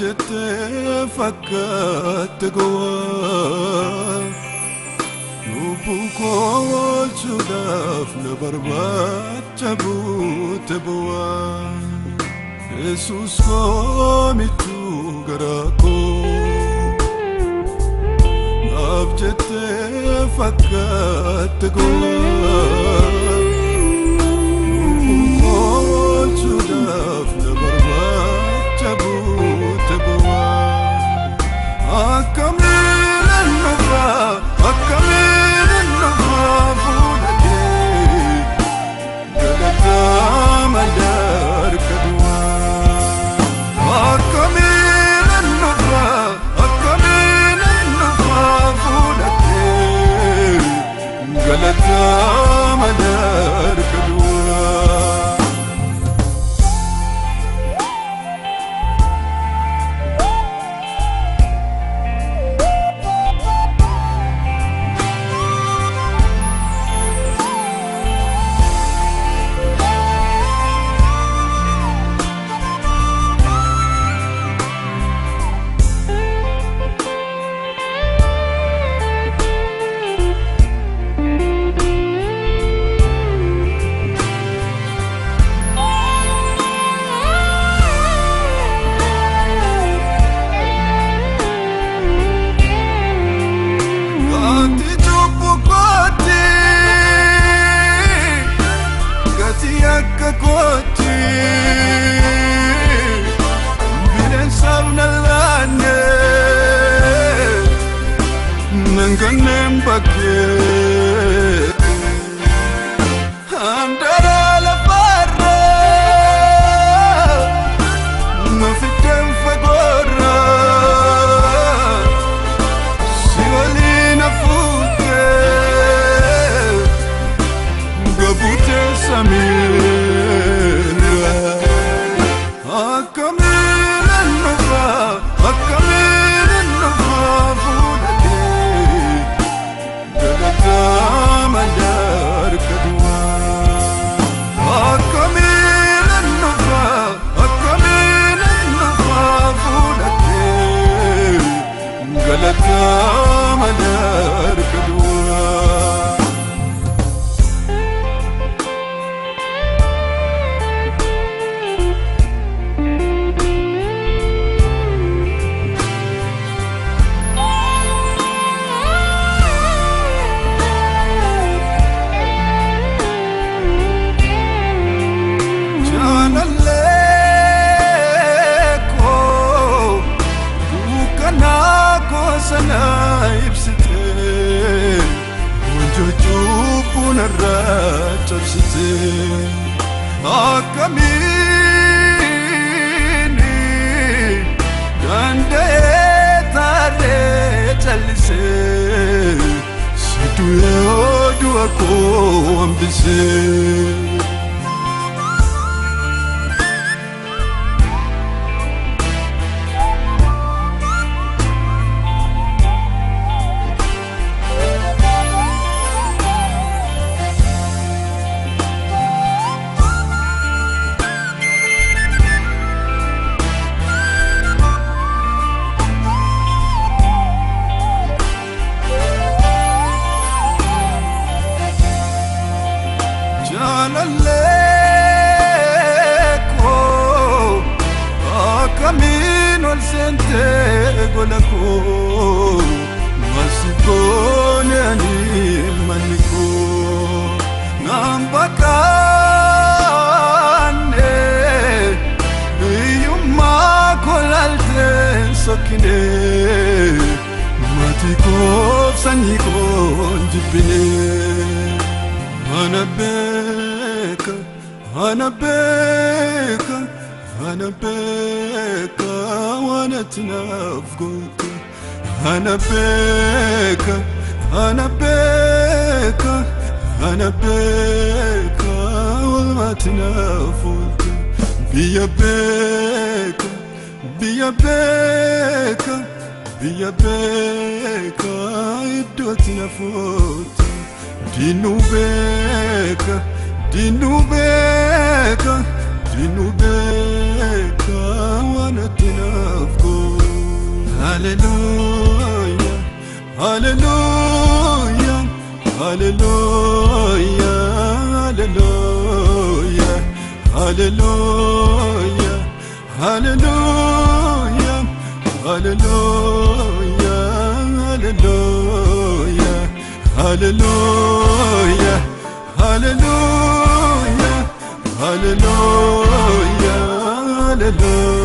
Jettee fakkaate gowwaa lubbuu koo oolchuudhaaf na barbaacha buute bu'aa Yesuus koo michuu garaa koo naaf jettee fakkaate gowwaa lubbuu koo oolchuudhaaf na barbaacha buute bu'aa Akkamiin dhufa akkamiin dhufa fuula kee galataa malee duwwaa Akkamiin dhufa akkamiin dhufa fuula kee galataa malee duwwaa. Ati cubbuu kooti gati akka kooti bineensaaf na laanne nan kanneen bakkee handara lafarra na fiddeen fagoorra. Si waliin hafuutee gabuutee samiirra. Akkamiin dhufa akkamiin dhufa fuula kee galataa malee harka duwwaa. Akkamiin dhufa akkamiin dhufa fuula kee galataa malee harka duwwaa. Jaalallee koo dukkanaa koo sana ibsitee wanjoo cubbuu narraa cabsitee akkamiin danda'ee taaree callisee si du'ee du'a koo hambisee. Jaalallee koo akkamiin ol seentee gola koo maasi goone ani manni koo naan baqaanne hiyyummaa koo laaltee sokkine maatii koof sanyii koo hin jibbine. Ana beeka, ana beeka, ana beeka waan ati naaf goote. Ana beeka, ana beeka, ana beeka oolmaa ati naaf oolte. Biyya beeka, biyya beeka, biyya beeka iddoo ati naaf oolte. Diinuu beeka, diinuu beeka, diinuu beeka. beeka waan ati naaf goote. Hallelujah, hallelujah, hallelujah, hallelujah, hallelujah, hallelujah, hallelujah, hallelujah, hallelujah, hallelujah, hallelujah, hallelujah.